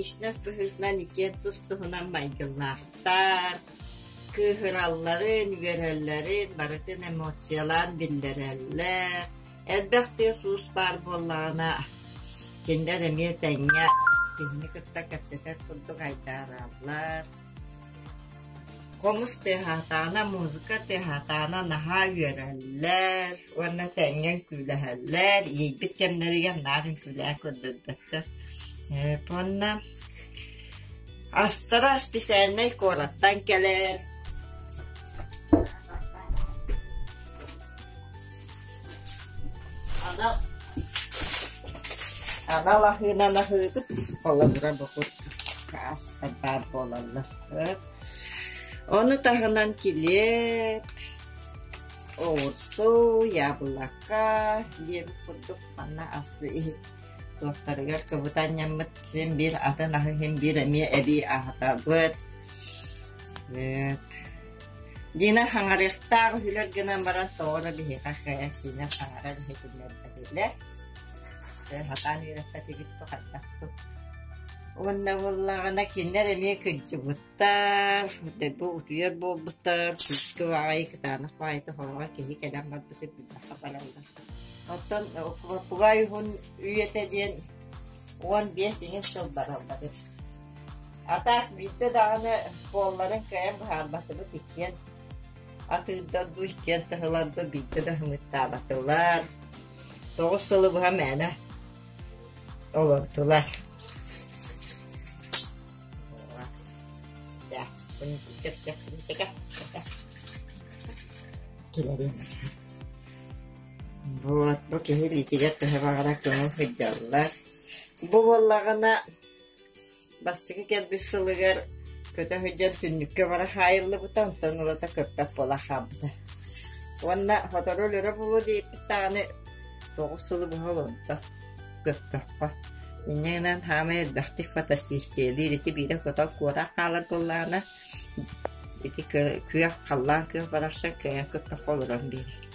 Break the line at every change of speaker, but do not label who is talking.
Личность быһыытынан иккиэн тус-туһунан майгылаахтар, кыыһыралларын, үөрэллэрин барытын эмоциялаан биллэрэллэр. Элбэх тыас-уус баар буоллаҕына, кинилэр эмиэ тэҥҥэ киһини кытта кэпсэтэр курдук айдаараллар. Хомус тыаһаатаҕына, музыка тыаһаатаҕына наһаа үөрэллэр уонна тэҥҥэ үҥкүүлэһэллэр, иэйбит кэмнэригэр наар үҥкүүлээн көрдөрбөттөр. Уонна астара специальнай куораттан кэлэр. Анал анал аһыынан аһыыбыт, холобура бу курдук астар баар буолаллар. Ону таһынан килиэп, оҕурсу, яблоко диэбит курдук манна ас иһит туохтарыгар кыбытан син биир атын аһы син биир эмиэ эбии аһатабыт. Дина хаҥарыахтаах үһүлэр гынан баран тоҕо эрэ биһиэхэ кыайан киинэ хаҥаран иһитиннэрбэтилэр. Сатаан үөрэппэтигит дуу хайдах дуу. Уонна буоллаҕына кинилэр эмиэ кырдьыбыттар, бу утуйар буолбуттар, күүскэ баҕайы кытаанах баҕайыта хороҕор киһи кэлэн барбыта билбэххэ бараллар. Оттон попугай уһун үйэтэ диэн 15 иҥин сыл бараллар эбит. Атаах биирдэ даҕаны буолларын кыайан быһаарбатыбыт иккиэн атыырдар дуу, иккиэн тыһылар дуу биирдэ да ыһымыттаабатылар. 9 сылы быһа мээнэ олордулар. Вот, бу киһи илиитигэр төһө баҕарар көҥүл сылдьаллар. Бу буоллаҕына Бастакы кэлбит сылыгар көтө сылдьан түннүккэ бара хаайыллыбыта, онтон ылата көппөт буола хаалбыта. Уонна сотору өлөрө буолуо диэбиппит даҕаны 9 сылы быһа олордо көппөххө. Инньэ гынан хаамай элбэхтик фотосессиялыыр ити биирэ көтөн куотан хаалар буоллаҕына ити күөх халлаан күөх барахсан кыайан көппөххө олорон биэрэр.